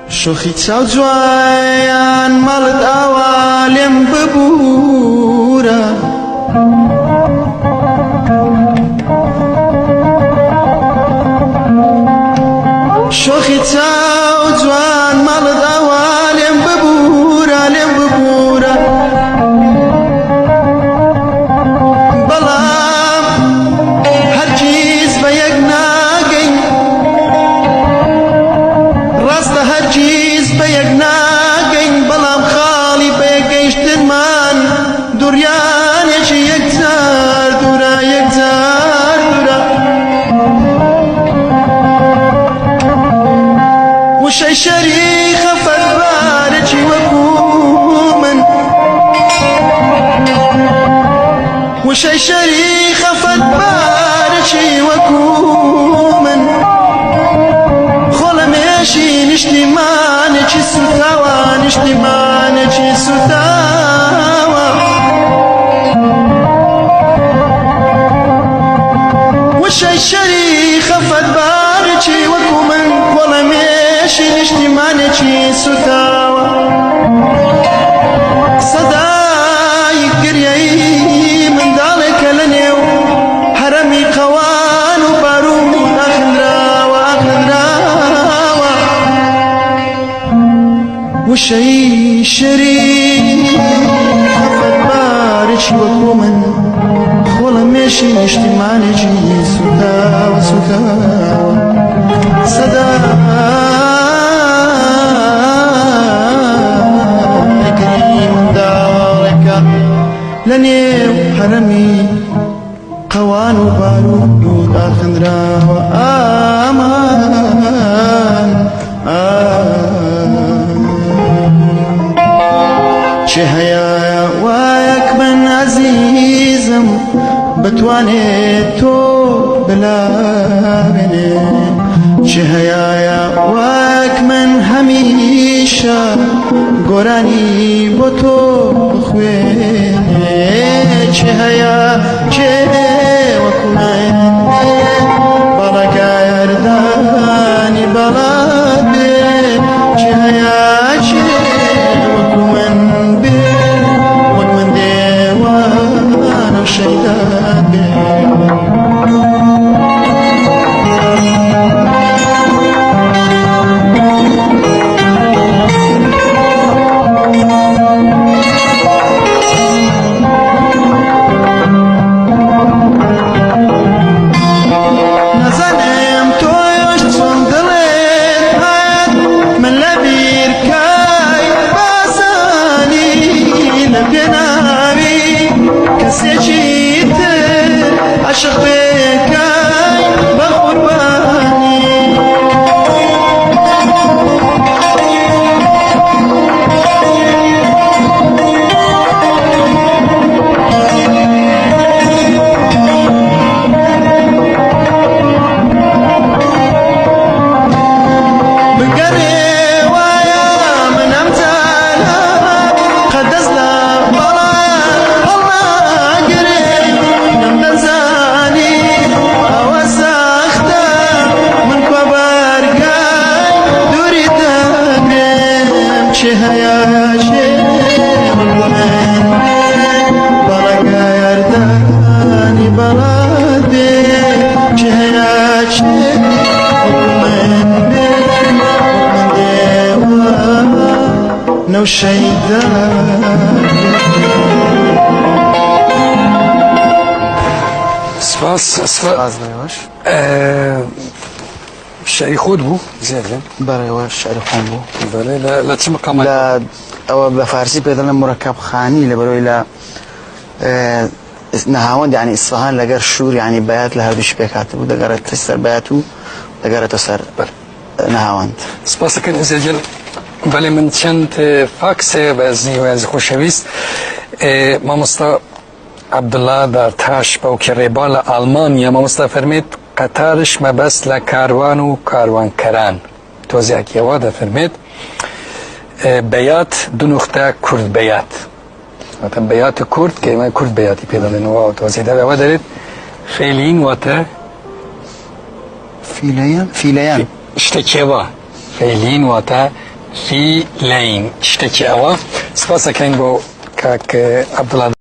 شۆخی چاو جوان ماڵت ئاوا لێم ببوورە. شۆخی چاو جوان ماڵت ئاوا لێم ببوورە لێم ببوورە. بەڵام هەرگیز بە یەک ناگەین، ڕاستە هەرگیز بە یەک ناگەین، بەڵام خاڵی بە یەک گەیشتنمان دوڕیانێکی یەکجار دوورە، یەکجار دوورە. وشەی شەری خەفەتبارێکی وەکو من، وشەی شەری خەفەتبارێکی وەکو من، خۆڵەمێشی نیشتیمانێکی سوتاوە، نیشتیمانێکی سوتاوە. وشەی شەری خەفەتبارێکی وەکو من، خۆڵەمێشی نیشتیمانێکی سوتاوە. سەدای گریەی منداڵێکە لە نێو هەرەمی قەوان و باروود ئاخنراوە، ئاخنراوە. وشەی شەری خەفەتبارێکی وەکو من، خۆڵەمێشی نیشتیمانێکی سوتاوە، سوتاوە. سەدای گریەی منداڵێکە لە نێو هەرەمی قەوان و باروود ئاخنراوە. ئامان، ئامان. چه هەیە وایەک من عەزیزم بتوانێت تۆ بلاوێنێ، چه هەیە وایەک من هەمیشە گۆرانی بۆ تۆ بخوێنێ، چه هەیە چێ وەکو من بەڵەگەردانی بەڵات بێ، چه هەیە چێ وەکو من بێ، وەک من دێوانە و شەیدات بێ. نازانم تۆش چۆن دڵێت هات من لە بیرکای باسانی لە پێناوی کەسێکی تر عاشق بێکای بە قوربانی. بگەڕێ وایە من ئەم جارە قەدەس لە بەڵا هەڵناگرێ، نەمدەزانی ئەوە سەختە من کوا بەرگای دووری دەگرێم. چێ هەیە چێ من بۆ من بەڵەگەردانی بەڵات بێ، چێ هەیە چێ وەکو من بێ، وەک من دێوانە و شەیدا سپاس. سپاس بەێوەش. شعری خۆت بوو زیاد؟ بەڕێوە شعری خۆم بوو. بەڵێ، لە چ مقامات؟ لە ئەوە بە فارسی پێ دەڵێن مرەکەب خانی، لە بەرەوەی لە نەهاوەند یعنی ئیسفەهان لەگەر شوور یعنی بەیات لە هەردووشی پێک هاتبوو، دەگەڕێتە سەر بەیات و دەگەڕێتە سەر نەهاوەند. سپاسەکەن ئەزیز. بەڵێ من چەند فاکس هەیە بە ئەزنی وەزی خۆشەویست. مامۆستا عەبدوڵا دارتاش باوکی ڕێبا لە ئەڵمانیا، مامۆستا فەرمێت قەتارش مەبەست لە کاروان و کاروانکەران، تۆزیاکیەوە دەفەرمێت بەیات دو نوختە کورد بەیات، واتە بەیات کورد کە ئێمە کورد بەیاتی پێ دەڵێنەوە، تۆزی دەرەوە دەرێت فێلین واتە فیلەیان، فیلەیان شتێکێوە، فێلین واتە ری لەین شتێکی ئەوە. سپاس ئەکەین بۆ کاک عەبدوڵا.